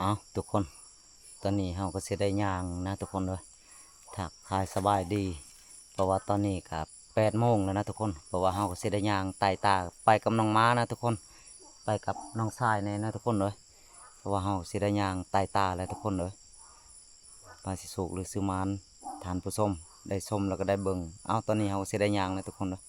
ເອົາ ທຸກຄົນ ຕອນນີ້ເຮົາກໍຊິໄດ້ຍ່າງນະທຸກຄົນເອີຍ ທັກທາຍສະບາຍດີ ເພາະວ່າຕອນນີ້ກໍແປດໂມງແລ້ວນະທຸກຄົນ ເພາະວ່າເຮົາກໍຊິໄດ້ຍ່າງໄຕ່ຕາໄປກັບນ້ອງໝານະທຸກຄົນ ໄປກັບນ້ອງຊາຍແດ່ນະທຸກຄົນເອີຍ ເພາະວ່າເຮົາຊິໄດ້ຍ່າງໄຕ່ຕາແລ້ວທຸກຄົນເອີຍ ວ່າຊິໂຊກຫຼືຊິໝານ ທ່ານຜູ້ຊົມໄດ້ຊົມແລ້ວກໍໄດ້ເບິ່ງ ເອົາ ຕອນນີ້ເຮົາກໍຊິໄດ້ຍ່າງແລ້ວທຸກຄົນເອີຍ.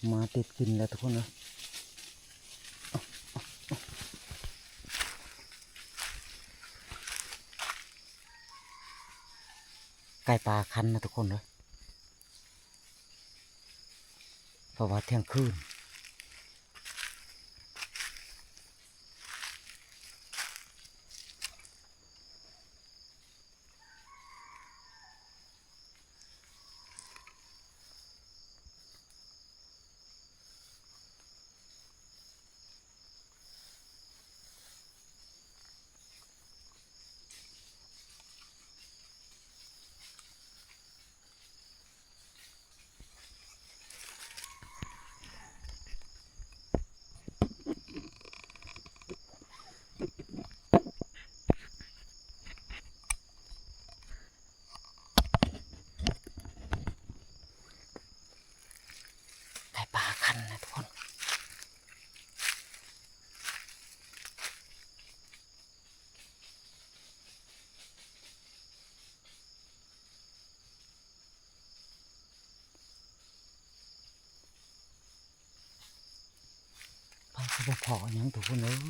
ໝາຕິດກິນແລ້ວທຸກຄົນເອີຍ ໄກ່ປ່າຄັນນະທຸກຄົນເອີຍ ເພາະວ່າທ່ຽງຄືນ. ໄກ່ປ່າຄັນນະທຸກຄົນ. ໄປກໍບໍ່ພໍຫຍັງທຸກຄົນເອີຍ.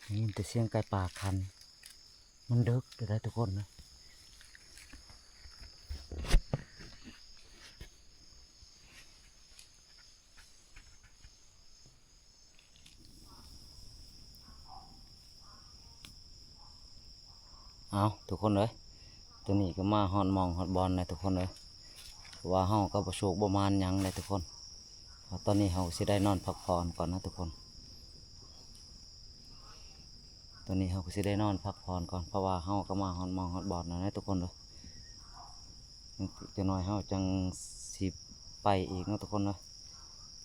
ໄດ້ຍິນແຕ່ສຽງໄກ່ປ່າຄັນ ມັນເດິກແລ້ວເດ້ທຸກຄົນເອີຍ. ເອົາ ທຸກຄົນເອີຍ ຕອນນີ້ກໍມາຮອດໝ່ອງຮອດບ່ອນແລ້ວທຸກຄົນເອີຍ ເພາະວ່າເຮົາກໍບໍ່ໂຊກບໍ່ໝານຫຍັງແລ້ວທຸກຄົນ. ຕອນນີ້ເຮົາກໍຊິໄດ້ນອນພັກຜ່ອນກ່ອນນະທຸກຄົນ. ຕອນນີ້ເຮົາກໍຊິໄດ້ນອນພັກຜ່ອນກ່ອນ ເພາະວ່າເຮົາກໍມາຮອດໝ່ອງຮອດບ່ອນແລ້ວນະທຸກຄົນເອີຍ. ຈັກໜ້ອຍເຮົາຈັ່ງຊິໄປອີກເນາະທຸກຄົນເອີຍ.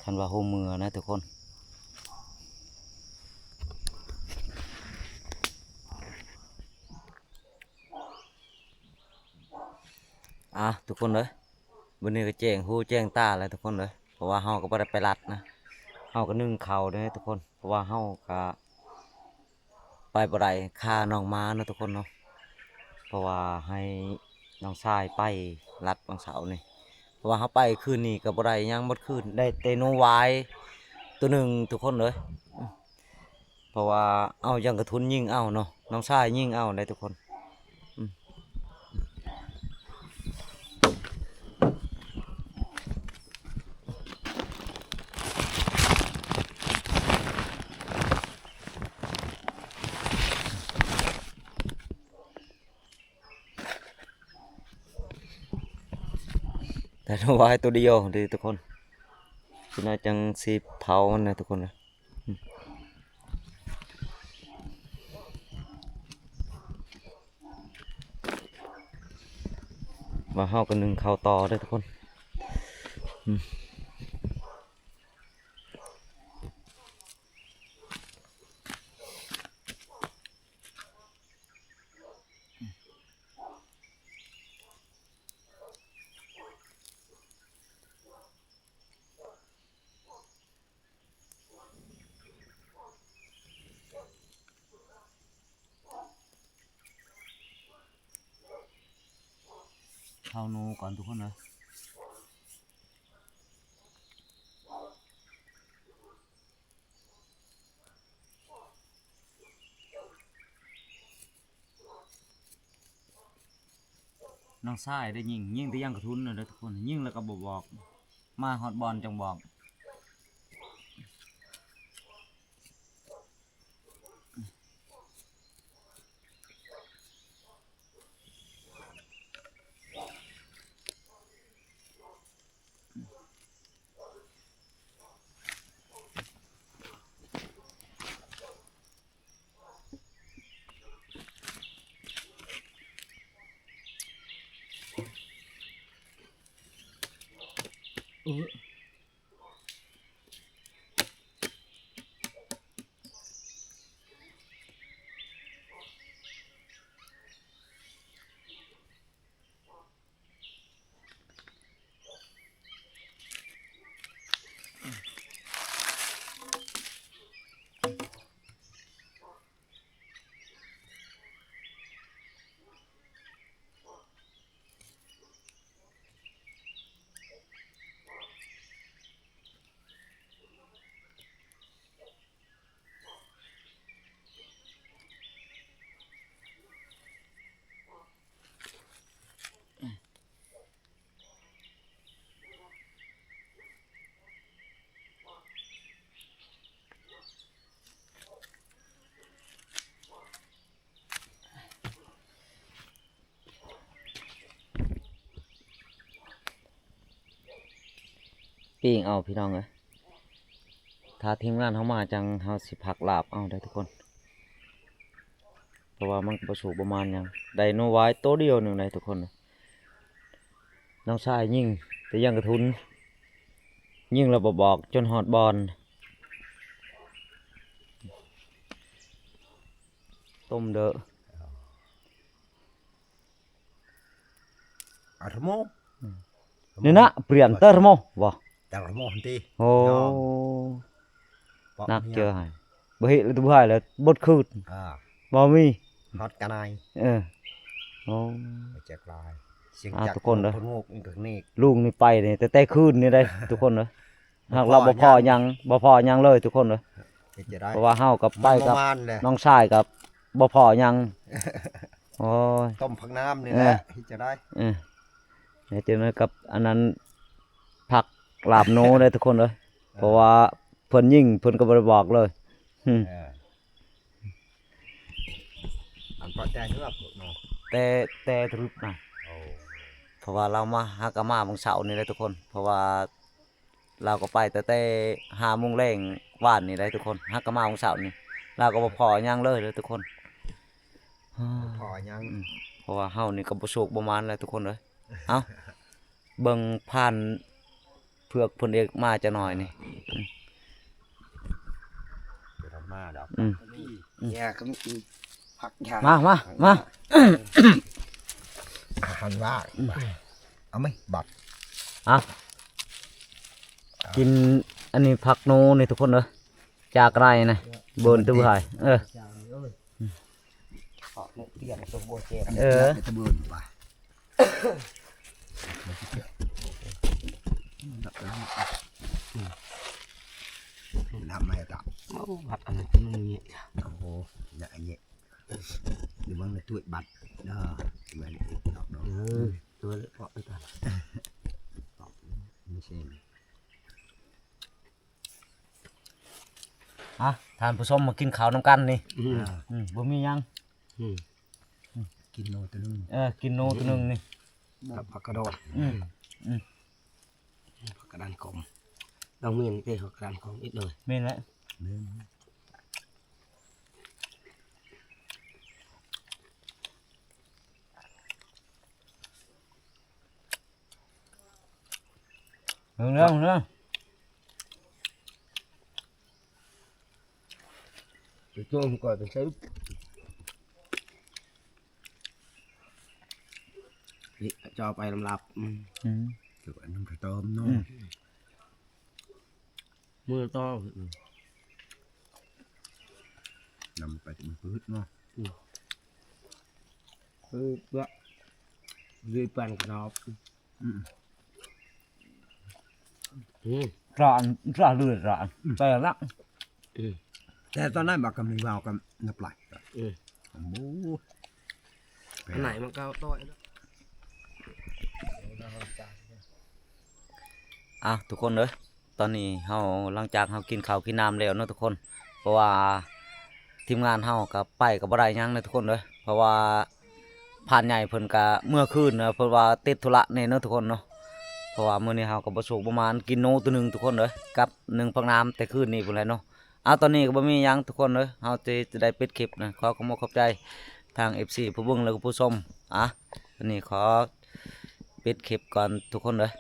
ຄັນວ່າຮູ້ເມືອນະທຸກຄົນ. ອ່າ ທຸກຄົນເອີຍ ມື້ນີ້ກໍແຈ້ງຫູແຈ້ງຕາແລ້ວທຸກຄົນເອີຍ ເພາະວ່າເຮົາກໍບໍ່ໄດ້ໄປລັດນະ ເຮົາກໍໜຶ້ງເຂົ້າເດ້ທຸກຄົນ ເພາະວ່າເຮົາກໍໄປບໍ່ໄດ້ ຄານ້ອງໝາເນາະທຸກຄົນເນາະ ເພາະວ່າໃຫ້ນ້ອງຊາຍໄປລັດວັນເສົານີ້ ເພາະວ່າເຮົາໄປຄືນນີ້ກໍບໍ່ໄດ້ຫຍັງໝົດຄືນ ໄດ້ແຕ່ໜູຫວາຍໂຕໜຶ່ງທຸກຄົນເອີຍ. ເພາະວ່າເອົາຢາງກະທຸນຍິງເອົາເນາະ ນ້ອງຊາຍຍິງເອົາໄດ໋ທຸກຄົນ. ອືມ ໄດ້ໜູຫວາຍໂຕດຽວເດ້ທຸກຄົນ ຈັ່ງໃດຈັ່ງຊິເຜົາມັນນະທຸກຄົນ. ວ່າເຮົາກໍໜຶ້ງເຂົ້າຕໍ່ເດີທຸກຄົນ. ເຂົ້າໜູກ່ອນທຸກຄົນເດີ. ນ້ອງຊາຍໄດ້ຍິງ ຍິງແຕ່ຢາງກະທຸນເດີທຸກຄົນ ຍິງແລ້ວກໍບໍ່ບອກ ມາຮອດບ່ອນຈັ່ງບອກ. ປີ້ງເອົາພີ່ນ້ອງເອີຍ ຖ້າທີມງານເຮົາມາຈັ່ງເຮົາຊິພັກລາບເອົາໄດ໋ທຸກຄົນ ເພາະວ່າມັນກໍບໍ່ສຸກບໍ່ໝານຫຍັງ ໄດ້ໜູຫວາຍໂຕດຽວໜຶ່ງໄດ໋ທຸກຄົນ. ນ້ອງຊາຍຍິງແຕ່ຢາງກະທຸນ ຍິງແລ້ວບໍ່ບອກຈົນຮອດບ່ອນ ຕົ້ມເດີ. ອາ ທະໂມ ອືມ ນີ້ນະ ປ່ຽນເຕີ ທະໂມ ບໍ່ ເຕີ ທະໂມຫັ້ນຕິ ໂອ້ ຍອມ ໜັກເຈີໃຫ້ ບໍ່ເຮັດແລ້ວ ບໍ່ໃຫ້ແລ້ວ ບົດຄືນ ອ່າ ບໍ່ມີ ຮອດກະນາຍ ເອີ ໂອ້ ຈັກຫຼາຍ ສຽງ ອ່າ ຈັກ ທຸກຄົນເດີ ໂພດໂງກນີ້ກໍນີ້ ລຸງນີ້ໄປນີ້ ແຕ່ ແຕ່ຄືນນີ້ໄດ໋ທຸກຄົນເດີ. ຫາກລາວບໍ່ພໍຫຍັງ ບໍ່ພໍຫຍັງເລີຍທຸກຄົນເອີຍ ເຮັດຈັ່ງໃດ ເພາະວ່າເຮົາກັບໄປກັບ ມັນບໍ່ມານແຫຼະ ນ້ອງຊາຍກັບບໍ່ພໍຫຍັງ ໂອ້ຍ ຕົ້ມຜັກນ້ຳນີ້ແຫຼະ ເອີ ເຮັດຈັ່ງໃດ ເອີ ເຮັດຈັ່ງໃດກັບອັນນັ້ນ ຜັກລາບໜູເດ້ທຸກຄົນເອີຍ ເອີ ເພາະວ່າເພິ່ນຍິງເພິ່ນກໍບໍ່ໄດ້ບອກເລີຍ ເອີ ອັນປະແຈເຮືອບເນາະ ແຕ່ ແຕ່ຕະລຶບນະ ໂອ້ ເພາະວ່າລາວມາ ຫາກະມາມື້ເຊົ້ານີ້ແຫຼະທຸກຄົນ ເພາະວ່າ ລາວກໍໄປແຕ່ ແຕ່ຫ້າໂມງແລງວານນີ້ໄດ໋ທຸກຄົນ ຫາກະມາມື້ເຊົ້ານີ້ ລາວກໍບໍ່ພໍຫຍັງເລີຍເດີທຸກຄົນ ບໍ່ພໍຫຍັງ ອືມ ເພາະວ່າເຮົານີ້ກໍບໍ່ໂຊກບໍ່ໝານແຫຼະທຸກຄົນເອີຍ ເອົ້າ ເບິ່ງຜ່ານ ເຜືອກເພິ່ນເອກມາຈັກໜ້ອຍນີ້. ອືມ ບໍ່ຕ້ອງມາດອກ. ອືມ ນີ້ ອືມ ຫຍ້າກໍມີ ຜັກຫຍ້າ ມາ ມາ ມາ ຫັນວ່າ ອືມ ເອົາໄໝບັດ ອ່ະ ກິນອັນນີ້ ຜັກໂນນີ້ທຸກຄົນເດີ ຈາກໄຮ່ນະ ເບິ່ນຕູ້ໄຮ່ ເອີ ເອີ ຕະເບີນວ່າ ນ້ຳໃໝ່ຕາ ໂອ້ ພັດອັນນັ້ນມັນເງຍ ໂອ້ ນະເງຍ ລະວັງນະ ຕວດບັດເດີ ແມ່ນອີກເນາະ ເອີ ຕົວເລາະໄປຕາ ບໍ່ເຊັນ. ອ່ະ ທ່ານຜູ້ຊົມ ມາກິນເຂົ້ານຳກັນນີ້ ອືມ ອືມ ບໍ່ມີຫຍັງ ອືມ ກິນໂນຕົວໜຶ່ງ ເອີ ກິນໂນຕົວໜຶ່ງນີ້ ກັບຜັກກະດອນ ອືມ ອືມ ຜັກກະດານຂອງ ຕ້ອງມີເດ້ ຜັກກະດານຂອງອີກເລີຍ ແມ່ນແຫຼະ ແມ່ນ. ເບິ່ງເດີ ເບິ່ງເດີ ໄປໂຈມກ່ອຍໄປໃສ່ ນີ້ຈະເອົາໄປລຳລາບ ອືມ ອືມ ຄືວ່ານຳກະຕ້ອມເນາະ ອືມ ມື້ຕໍ່ ອືມ ນຳໄປເປັນພືດເນາະ ອືມ ຄືວ່າ ເລີຍປານກະນອບ ອືມ ອືມ ການ ການເລືອດ ອືມ ແຕ່ລະ ອືມ ແຕ່ຕອນນັ້ນບັກກະມີວາວກັບນະປະ ອືມ ໂອ້ ອັນໄຫນມັນກໍຕ່ອຍ ອ່ະ ທຸກຄົນເອີຍ ຕອນນີ້ເຮົາ ຫຼັງຈາກເຮົາກິນເຂົ້າກິນນ້ຳແລ້ວເນາະທຸກຄົນ ເພາະວ່າທີມງານເຮົາກໍໄປກໍບໍ່ໄດ້ຫຍັງເນາະທຸກຄົນເອີຍ ເພາະວ່າພານໃຫຍ່ເພິ່ນກໍເມືອຄືນນະ ເພິ່ນວ່າຕິດທຸລະແດ່ເນາະທຸກຄົນເນາະ ເພາະວ່າມື້ນີ້ເຮົາກໍບໍ່ໂຊກບໍ່ໝານ ກິນໂນຕົວໜຶ່ງທຸກຄົນເອີຍ ກັບໜຶ່ງຜັກນ້ຳແຕ່ຄືນນີ້ພຸ້ນແຫຼະເນາະ. ເອົາ ຕອນນີ້ກໍບໍ່ມີຫຍັງທຸກຄົນເອີຍ ເຮົາຈະ ຈະໄດ້ປິດຄລິບນະ ຂໍຂອບອົກຂອບໃຈທາງເອັຟຊີຜູ້ເບິ່ງ ແລະ ກໍຜູ້ຊົມ ອ່ະ ຕອນນີ້ຂໍປິດຄລິບກ່ອນທຸກຄົນເອີຍ.